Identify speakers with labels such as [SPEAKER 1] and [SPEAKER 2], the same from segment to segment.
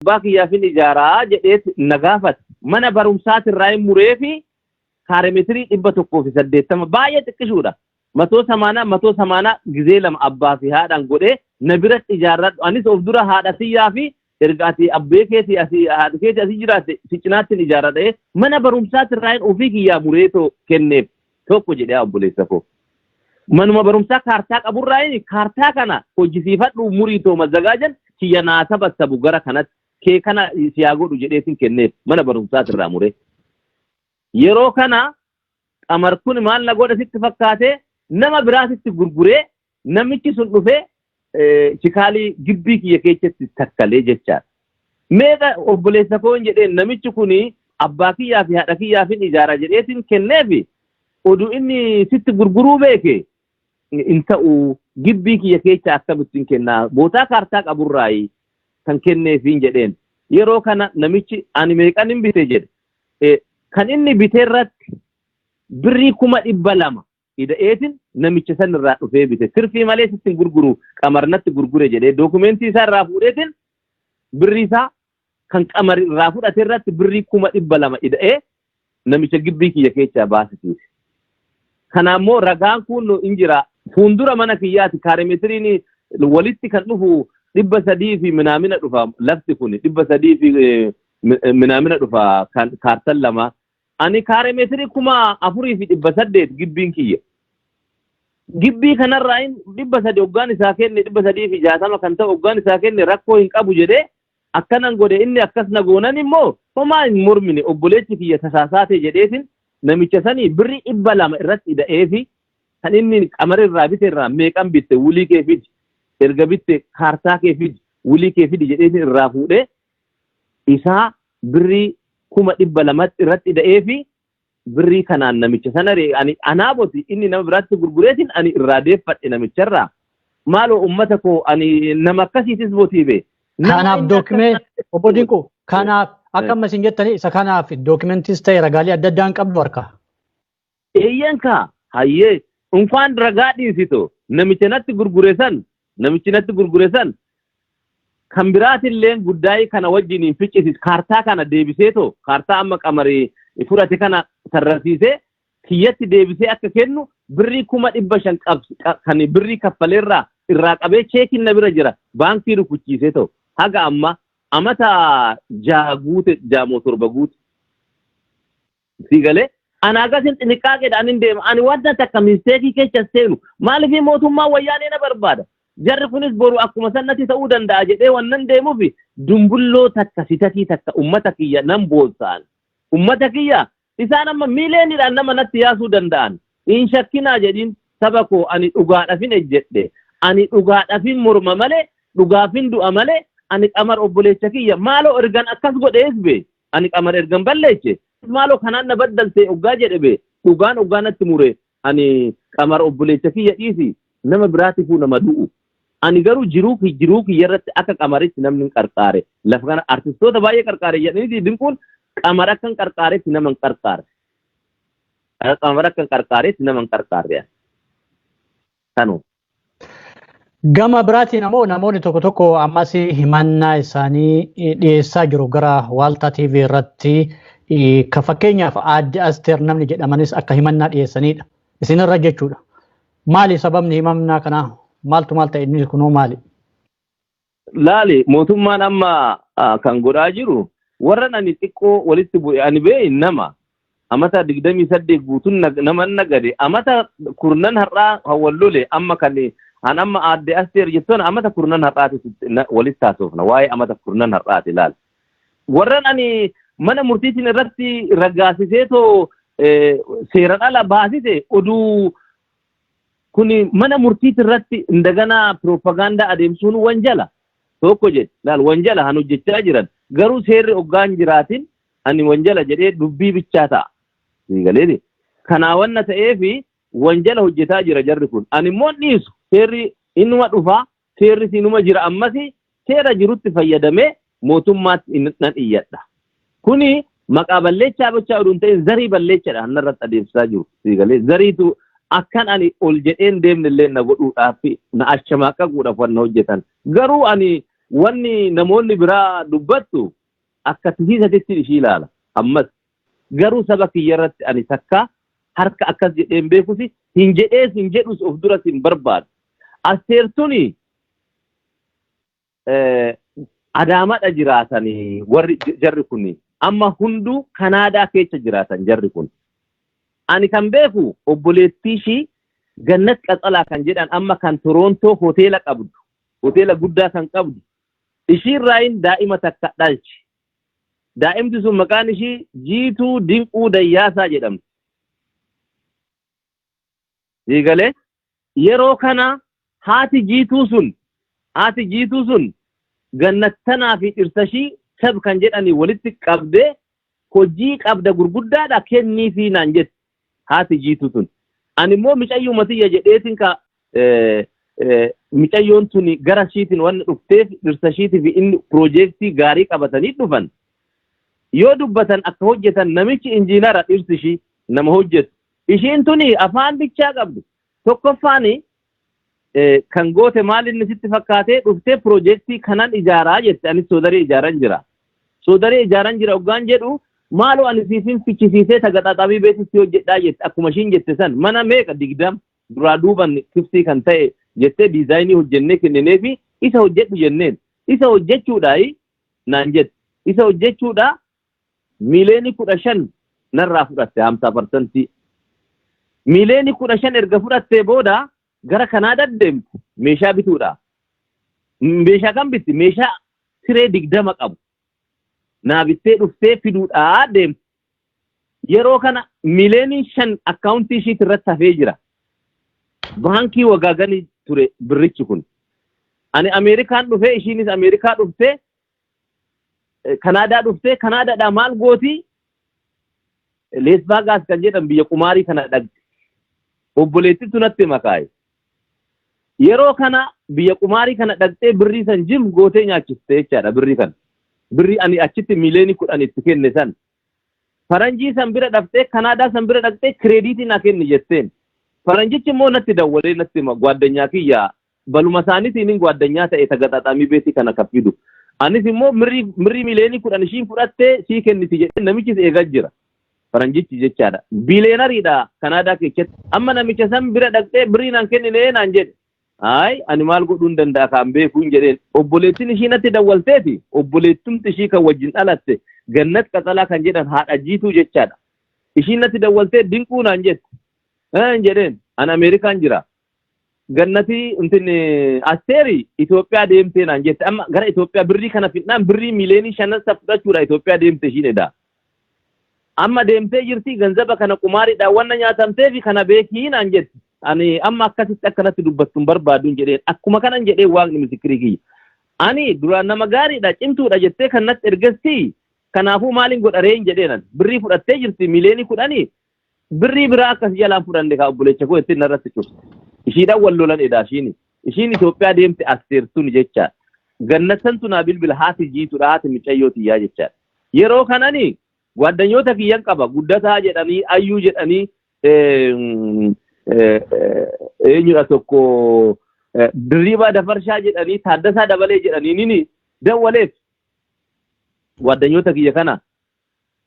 [SPEAKER 1] Abbaa kiyyaafin ijaaraa jedheet na gaafate. Mana barumsaatirraa hin mureefi kaaremeetirii 180 baay'ee xiqqishuudha. Matoo samaanaa matoo samaanaa gizee lama abbaa fi haadhaan godhee na biratti ijaarradhu. Anis of dura haadha tiyyaa fi erga ati abbee keetii asii haadha keetii asii jiraatte si cinaattin ijaarradha mana barumsaatirraa hin ofii kiyyaa mureetoo kenneef tokko jedhee obboleessa koo. Manuma barumsaa kaartaa qaburraa inni kaartaa kana hojjisiifadhu murii too mazzagaajan kiyya naa sabassabu gara kanatti kee kana siyaa godhu jedheetin kenneef mana barumsaatirraa muree. Yeroo kana Qamar kun maal na godha sitti fakkaate nama biraatitti gurguree namichi sun dhufee chikaalii gibbii kiyya keessatti takkalee jechaadha. Meeqa obboleessa koon jedheen namichi kun abbaa kiyyaa fi haadha kiyyaafin ijaara jedheetiin kenneefi oduu inni sitti gurguruu beeke hin ta'u gibbii kiyya keessa akkamittiin kennaa bootaa kaartaa qaburraayi kan kenneefiin jedheen. Yeroo kana namichi ani meeqan hin bite jedhe. Kan inni bite irratti birrii 200,000 ida'eetiin namicha san irraa dhufee bite. Tirfii malee sitti hin gurguru Qamar natti gurgure jedhee dookumentii isaa irraa fuudheetiin birrii isaa kan Qamar irraa fudhate irratti birrii 200,000 ida'ee namicha gibbii kiyya keessaa baasisiise. Kana immoo ragaan kun hin jira. Fuuldura mana kiyyaati kaaremetiriin walitti kan dhufu 300 fi minaamina dhufa lafti kun 300 fi minaamina dhufa kan kaartan lama. Ani kaaremeetirii 4,800 gibbiin kiyya. Gibbii kanarraa hin 300 hoggaan isaa kenne 360 kan ta'u hoggaan isaa kenne rakkoo hin qabu jedhee akkanan godhe inni akkas na goonan immoo homaa hin mormine obboleechi kiyya tasaasaatee jedheetin namicha sanii birrii 200 irratti ida'eefi kan inni Qamar irraa bite irraa meeqan bitte wulii kee fidi erga bitte kaartaa kee fidi wulii kee fidi jedheetin irraa fuudhee isaa birrii 200,000 irratti ida'eefi birrii kanaan namicha sana ani anaa boti inni nama biraatti gurgureetiin ani irraa deeffadhe namicharraa. Maaloo ummata koo ani nama akkasiitis botii bee.
[SPEAKER 2] Kanaaf dookimee obbo Dinquu kanaaf akka amma isin jettanii isa kanaaf dookimentis ta'e ragaalee adda addaan qabdu harkaa.
[SPEAKER 1] Eeyyeen kaa hayyee unkaan ragaa dhiisito namicha natti gurgure san namichi natti gurgure san kan biraatilleen guddaayii kana wajjiniin ficcisis kaartaa kana deebiseetoo kaartaa amma Qamarii fudhate kana sarrasiisee kiyyatti deebisee akka kennu birrii 500,000 kan birrii kaffaleerraa irraa qabee cheekiin na bira jira baankii rukuchiisee ta'u haga amma amata 6 guute 6 moo 7 guute. Sii galee? Ani hagasin xiniqqaaqeedhaan hin deema. Ani wanta takka misteekii keessa seenu. Maaliif mootummaan Wayyaanee na barbaada? Jarri kunis boru akkuma sannatti ta'uu danda'a jedhee wannan deemuuf dumbulloo takka sitatii takka ummata kiyya nan boonsaan. Ummata kiyya isaan amma miileeniidhaan nama natti yaasuu danda'an. Hin shakkinaa jedhiin saba koo ani dhugaadhafin ejjedhe. Ani dhugaadhafin morma malee dhugaafin du'a malee ani Qamar obboleessa kiyya maaloo ergan akkas godhees bee Ani Qamar ergan balleeche maaloo kanaan na baddalte oggaa jedhe bee dhugaan oggaa natti mure ani Qamar obboleecha kiyya dhiisi nama biraatifuu nama du'u. Ani garuu jiruu jiruu kiyya irratti akka Qamaritti namni hin qarqaare. Lafa kana artistoota baay'ee qarqaare jedhaniiti Dinquun Qamar akka hin qarqaaretti nama hin qarqaarre. Qamar akka hin qarqaaretti nama hin qarqaarre. Kanuma.
[SPEAKER 2] Gama biraatiin ammoo namoonni tokko tokko ammas himannaa isaanii dhiyeessaa jiru gara Waaltaa TV irratti ka fakkeenyaaf aadde Asteer namni jedhamanis akka himannaa dhiyeessanidha. Isinirra jechuudha. Maali sababni himannaa kanaa? Maaltu maal ta'e inni kunoo maali?
[SPEAKER 1] Laali mootummaan amma kan godhaa jiru warran ani xiqqoo walitti bu'e ani bee nama amata 28 guutuun nama nagade amata kurnan har'aa kan wal lole amma kan an amma aadde Asteer jettuun amata kurnan har'aati walitti taasofna waa'ee amata kurnan har'aati laal. Warran ani mana murtiitiin irratti raggaasisee too seeran ala baasise oduu Kuni mana murtiiti irratti indaganaa piroopagaandaa adeemsuun wanjala tokko jedhe. Laal wanjala han hojjechaa jiran garuu seerri oggaa hin jiraatin ani wanjala jedhee dubbii bichaa ta'a. Sii galeeti. Kanaa wanna ta'eefi wanjala hojjetaa jira jarri kun. Ani immoo hin dhiisu. Seerri inuma dhufa seerris inuma jira ammasi seera jirutti fayyadamee mootummaatti nan iyyadha. Kuni maqaa balleechaa bichaa oduu hin ta'in zarii balleechadha kan narratti adeemsisaa jiru. Sii galee zariitu akkan ani ol jedheen deemne illee na godhuudhaaf na ashamaaqaquudhaaf wanna hojjetan. Garuu ani Wanni namoonni biraa dubbattu akka tisiisatitti ishii ilaala. Ammas garuu saba kiyya irratti ani takka harka akkas jedheen beekusi hin jedhees hin jedhus of duras hin barbaadu. Asteer tuni Adaamaadha jiraatanii warri jarri kun amma hunduu Kanaadaa keessa jiraatan jarri kun. Ani kan beeku obboleettii ishii Gannat Qaxalaa kan jedhan amma kan Toroontoo hoteela qabdu, hoteela guddaa kan qabdu, ishiirraayin daa'ima takka dhalche. Daa'imti sun maqaan ishii Jiituu Dinquu Dayyaasaa jedhamti. Siigalee yeroo kana haati Jiituu sun Gannattanaa fi dhirsashii sab kan jedhanii walitti qabdee hojii qabda gurguddaadha kenniifii naan jette haati Jiituu tun. Ani immoo micayyuma tiyya jedheetiin ka micayyoon tuni gara ishiitiin waan dhufteef dhirsa ishiitii fi inni piroojeektii gaarii qabatanii dhufan. Yoo dubbatan akka hojjetan, namichi injiinara, dhirsi ishii nama hojjetu. Ishiin tuni afaan bichaa qabdu. Tokkoffaan kan goote maal inni sitti fakkaatee dhuftee piroojeektii kanan ijaaraa jette. Anis soodarii ijaaran jira. Soodarii ijaaran jira hoggaan jedhu, maaloo ani siifin fichisiisee tagaxaaxamii beetitti hojjedhaa jette. Akkuma ishiin jette san mana meeqa, 20 duraa duuban kiftii kan ta'e jettee diizaayinii hojjennee kennineefi isa hojjedhu jenneen. Isa hojjechuudhaayi naan jette. Isa hojjechuudhaa 15 miiliyoonii narraa fudhatte, 50%. 15 miiliyoonii erga fudhattee booda gara Kanaadaa deemte meeshaa bituudha. Meeshaa kan bitti meeshaa siree 20 qabu. Naa bittee dhuftee fiduudhaa deemte. Yeroo kana 5 miiliyoonii akkaawuntii ishiitti irratti hafee jira. Baankii Wagaaganii ture birrichi kun. Ani Ameerikaan dhufee, ishiinis Ameerikaa dhuftee, Kanaadaa dhuftee, Kanaadaadhaa maal gooti, Las Vegas kan jedhan biyya qumaarii kana dhaqxe. Obboleettitu natti makaaye. Yeroo kana biyya qumaarii kana dhaqxee birrii san jim gootee nyaachiste jechaadha birrii kana. Birrii ani achitti 10 miiliyoonii itti kenne san. Faranjii san bira dhaqxee, Kanaadaa san bira dhaqxee kireediitii naa kenni jetteen. Faranjichi immoo natti dawwalee natti hima, gwaaddanyaa kiyya baluma isaaniitiin gwaaddanyaa ta'e tagaxaaxamii beetii kana kan fidu. Anis immoo mirrii 10 miiliyoonii ishiin fudhattee sii kenniti jedhee namichis eegaa jira. Faranjichi jechaadha. Biileenariidha Kanaadaa keessatti. Amma namicha san bira dhaqxee birrii naan kenninee naan jedhe. Ayi, ani maal godhuu hin danda'a kan beekuu hin jedheen. Obboleettiin ishii natti dawwalteeti. Obboleettumti ishii kan wajjin dhalatte Gannat Qaxalaa kan jedhan haadha Jiituu jechaadha. Ishiin natti dawwaltee Dinquu naan jette. Hin jedheen, ani Ameerikaan jira. Gannatii intin Asteeri Itoophiyaa deemtee naan jette. Amma gara Itoophiyaa birrii kana fidnaan birrii 5 miiliyoonii fudhachuudha Itoophiyaa deemte ishiin edaa. Amma deemtee jirti, ganzaba kana qumaariidhaan wanna nyaatamteefi kana beekii naan jette. Ani amma akkasitti akkanatti dubbattu hin barbaaduun jedheen. Akkuma kanan jedhee, Waaqni misikirii kiyya. Ani duraan nama gaariidha, cimtuudha jettee kan natti ergessi, kanaafuu maaliin godha reen jedheenan. Birrii fudhattee jirti 10 miiliyoonii, birrii biraa akkas jalaan fudhanne kaa obboleessa koo ittiin narratti cufte. Ishiidhaan wal lolan edaa ishiini. Ishiin Itoophiyaa deemte Asteertuun jecha. Gannattantu naa bilbila, haati Jiituudha, haati micayyoo tiyyaa jechaadha. Yeroo kanani gwaaddanyoota kiyyan qaba, Guddataa jedhanii, Ayyuu jedhanii, eenyudha tokko, Dirriibaa Dafarshaa jedhanii, Taaddasaa Dabalee jedhanii nini dawwaleef gwaaddanyoota kiyya kana.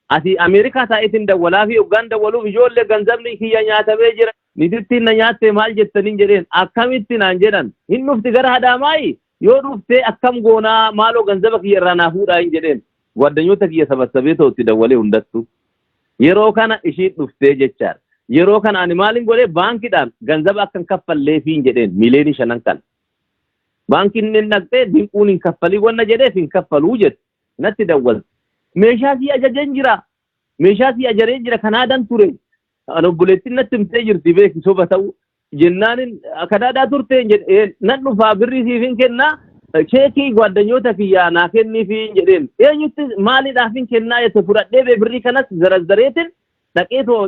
[SPEAKER 1] Ati Ameerikaa taa'eetiin dawwalaa fi hoggaan dawwaluuf, ijoollee ganzabni kiyya nyaatamee jira. Nitittiin na nyaatte maal jettaniin jedheen. Akkamitti naan jedhan. Hin dhufti gara Hadaamaayi, yoo dhuftee akkam goonaa, maaloo ganzaba kiyya irraa naa fuudhaa hin jedheen. Gwaaddanyoota kiyya sabassabee ta'utti dawwalee hundattu. Yeroo kana ishiin dhuftee jechaadha. Yeroo kana ani maalin godhee, baankiidhaan ganzaba akka hin kaffalleefiin jedheen 5 miiliyoonii kana. Baankiin inni dhaqxee Dinquun hin kaffalii wanna jedheef hin kaffaluu jette. Natti dawwalte. Meeshaa sii ajajeen jira. Meeshaa sii ajaree jira, Kanaadaan ture. Ani obboleettiin natti himtee jirti, beeki soba ta'u. Jennaanin Kanaadaa turte jedheen, nan dhufaa, birrii siif hin kennaa, cheekii gwaaddanyoota kiyyaa naa kenniifi jedheen. Eenyutti maaliidhaaf hin kennaa jette, fudhadhee bee birrii kanas zarazzareetiin dhaqeetoo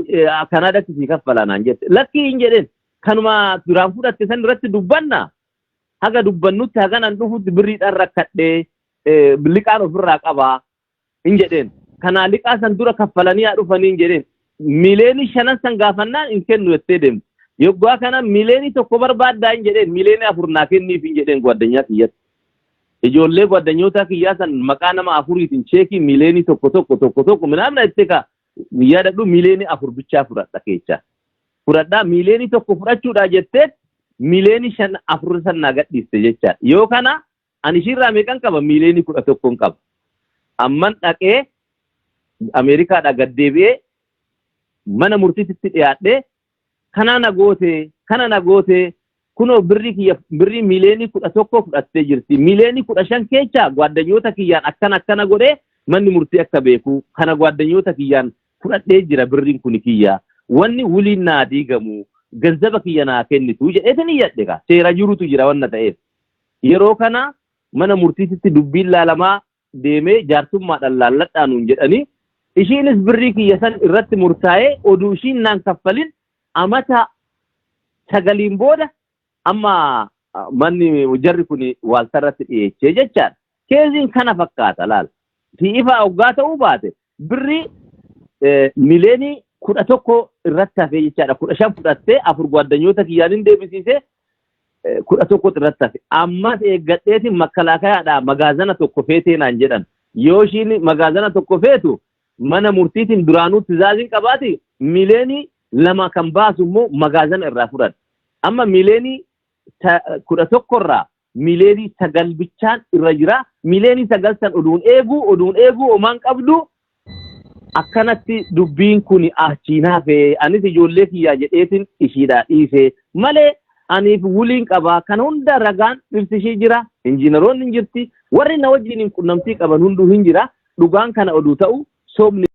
[SPEAKER 1] Kanaadaatti sii kaffalaa naan jette. Lakkii hin jedheen. Kanuma duraan fudhatte san irratti dubbanna. Haga dubbannutti hagan an dhufutti birriidhaan rakkadhee liqaan ofirraa qabaa hin jedheen. Kanaa liqaa san dura kaffalanii haa dhufanii hin jedheen. 5 miiliyoonii san gaafannaan hin kennu jettee deemte. Yoggaa kana 1 miiliyoonii barbaaddaa hin jedheen, 4 miiliyoonii naa kenniif hin jedheen gwaaddanyaa kiyyatti. Ijoollee gwaddanyootaa kiyyaa san maqaa nama afuriitiin cheekii miileenii tokko tokko tokko tokko minaamna itti ka yaadadhu 4 miiliyoonii bichaa fudhadha keechaa. Fudhadhaa 1 miiliyoonii fudhachuudhaa jettee 5 miiliyoonii afur san naa gadhiiste jechaadha. Yoo kana ani ishiirraa meeqan qaba? 11 miiliyoona qaba. Amman dhaqee Ameerikaadhaa gad deebi'ee mana murtiitti dhiyaadhee, kana na goote, kana na goote, kunoo birrii kiyya birrii 11 miiliyoona fudhattee jirti. 15 miiliyoona keessa gwaaddanyoota kiyyaan akkana akkana godhee manni murtii akka beeku kana gwaaddanyoota kiyyaan fudhadhee jira, birriin kuni kiyya. Wanni wuliin naa diigamu ganzaba kiyya naa kennitu jedheetin iyyadhe ka seera jirutu jira wanna ta'eef. Yeroo kana mana murtiititti dubbiin laalamaa deemee jaarsummaadhaan laalladhaa nuun jedhanii, ishiinis birrii kiyya san irratti murtaa'ee oduu ishiin naan kaffalin amata 9n booda amma manni jarri kun waaltarratti dhiyeechee jechaadha. Keeziin kana fakkaata laala. Si ifa hoggaa ta'uu baate birrii 11 miiliyoona irratti hafee jechaadha. 15 fudhattee afur gwaaddanyoota kiyyaan hin deebisiisee 11 irratti hafe. Ammas eeggadheetiin makkalaakayaadhaa magaazana tokko feetee naan jedhan. Yoo ishiin magaazana tokko feetu mana murtiitiin duraanuu tizaaziin qabaati 2 miiliyoona kan baasu immoo magaazana irraa fudhadha. Amma 11 miiliyoona irraa 9 miiliyoona bichaan irra jira. 9 miiliyoona san oduun eeguu oduun eeguu omaan qabdu akkanatti dubbiin kun achiin hafe. Anis ijoollee kiyyaa jedheetin ishiidhaa dhiise malee aniif wuliin qabaa. Kana hunda ragaan dhirsi ishii jira, injiinaroonni hin jirti, warri na wajjin qunnamtii qaban hunduu hin jira. Dhugaan kana oduu ta'u sobni.